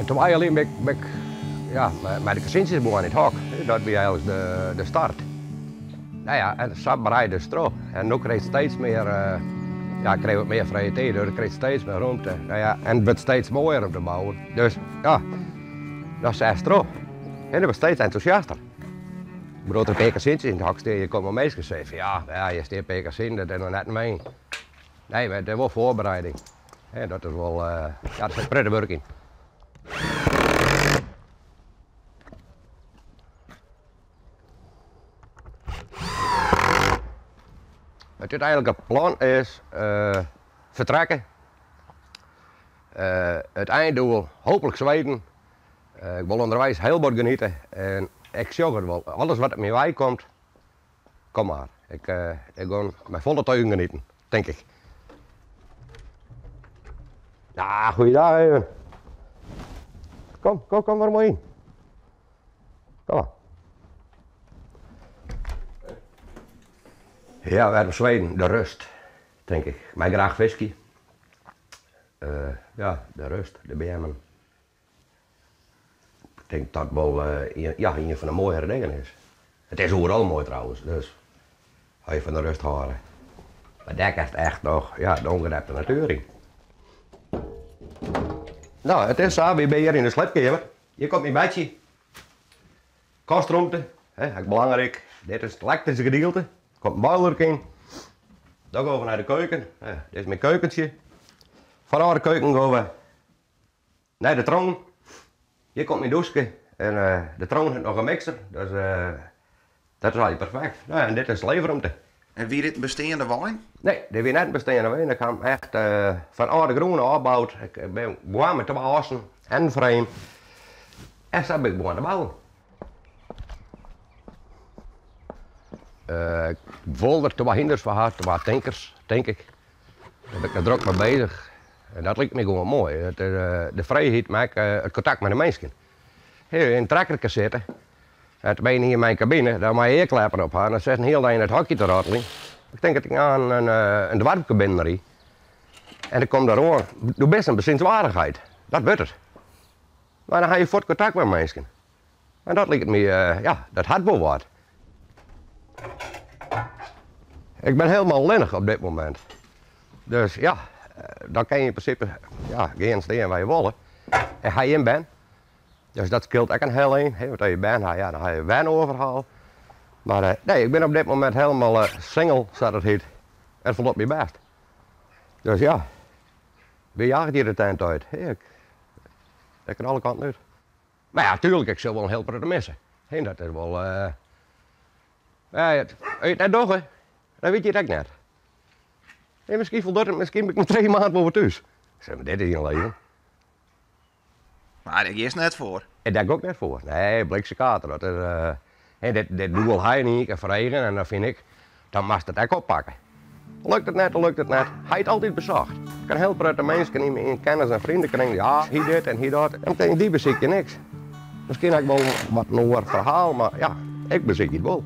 Twa jier lyn bin ik ja, mei de kezyntsjes begûn yn it hok. Dat wie eigenlik de start. No ja, en sa breidest troch. En no krijst steeds mear, ja, ik krij wat mear frije tiid, dus ik krij steeds mear romte. No ja, en it wurdt steeds moaier om te bouwen. Dus ja, dan setst troch. En dan wurdst steeds entûsjaster. Ik bedoel, as der in pear kezyntsjes yn it hok stean, je komme minsken sizze fan ja, ja, hjir stean in pear kezinen, dat is noch net in wenning. Nee, mar it is wol foarbereiding. Dat is wol, ja, der sit protte wurk yn. It úteinlike plan is fertrekke. It eindoel hooplik Sweden. Ik wol ûnderweis hiel bot geniete en ik sjoch it wol. Alles wat op myn wei komt, kom mar. Ik gean mei folle teugen genieten, tink ik. Nou, goeiedag even. Kom, kom, kom mar moai yn. Kom mar. Ja, wêrom Sweden? De rust, tink ik. Ik mei graach fiskje. Ja, de rust, de beammen. Ik tink dat wol ja, ien fan de moaiere dingen is. It is oeral moai trouwens, dus as je fan de rust hâlde. Mar dêr kinst echt noch ja, de ûngerepte natuer yn. No, it is sa, wy binne hjir yn de sliepkeamer. Hjir komt myn bedsje. Kastromte, hè, ek belangryk. Dit is it elektryske gedielte. Komt in boilerke yn. Dan gean we nei de keuken. Dit is myn keukentsje. Fanôf de keuken gean we Nei de troan. Hjir komt myn dûske en de troan hat noch in mixer, dus dat is allegear perfekt. No ja, en dit is de leefromte. En wie dit in besteande wein? Nee, dit wie net in besteande wein. Ik ha him echt fan ôf de grûn ôfboud. Ik bin begûn mei twa assen en in frame. En sa bin ik begûn te bouwen. Ik wol der twa hynders foar ha, twa tinkers, tink ik. Dêr bin ik noch drok mei beuzich. En dat liket my gewoan moai. De frijheid, mar ek it kontakt mei de minsken. As je yn in traktorke sitte, en teminsten hjir yn myn kabine, dan mei je earkleppen op ha en dan sitst in hiele dei yn it hokje te ratteljen. Ik tink dat ik nei in doarpke binnen ryd en ik kom dêr oan, do bist in bezienswaardigheid. Dat wurdt it. Mar dan ha je fuort kontakt mei minsken. En dat liket my, ja, dat hat wol wat. Ik bin hielendal allinnich op dit momint. Dus ja, dan kin je yn prinsipe ja, gean stean wêr je wolle. Ik ha gjin bern, dus dat skeelt ek in hiel ein. Want as je bern ha, ja, dan ha je wer in oar ferhaal. Mar nee, ik bin op dit momint hielendal single, sa't it hjit. En it foldocht my bêst. Dus ja, wy jaget hjir de tent út. Ik kin alle kanten út. Mar ja, tuerlik, ik sil wol in hiel protte misse. Hè, dat is wol. Ja, as je it net dogge, dan witte je it ek net. Hè, miskien foldocht it, miskien bin ik mei trije maand wol wer thús. Ik sei, mar dit is gjin leven. Mar dêr giest net foar. En dêr gean ik net foar. Nee, bliksekater. Dat is, hè, dit, dit doel ha je yn ien kear foar eagen en dan fyn ik, dan moatst it ek oppakke. Lukt it net, dan lukt it net. Ha je it altyd besocht. Ik ken hiel protte minsken yn myn kennis en freondekring, ja, hy dit en hy dat. En ik tink, dy besykje niks. Miskien ek wol wat in oar ferhaal, mar ja, ik besykje it wol.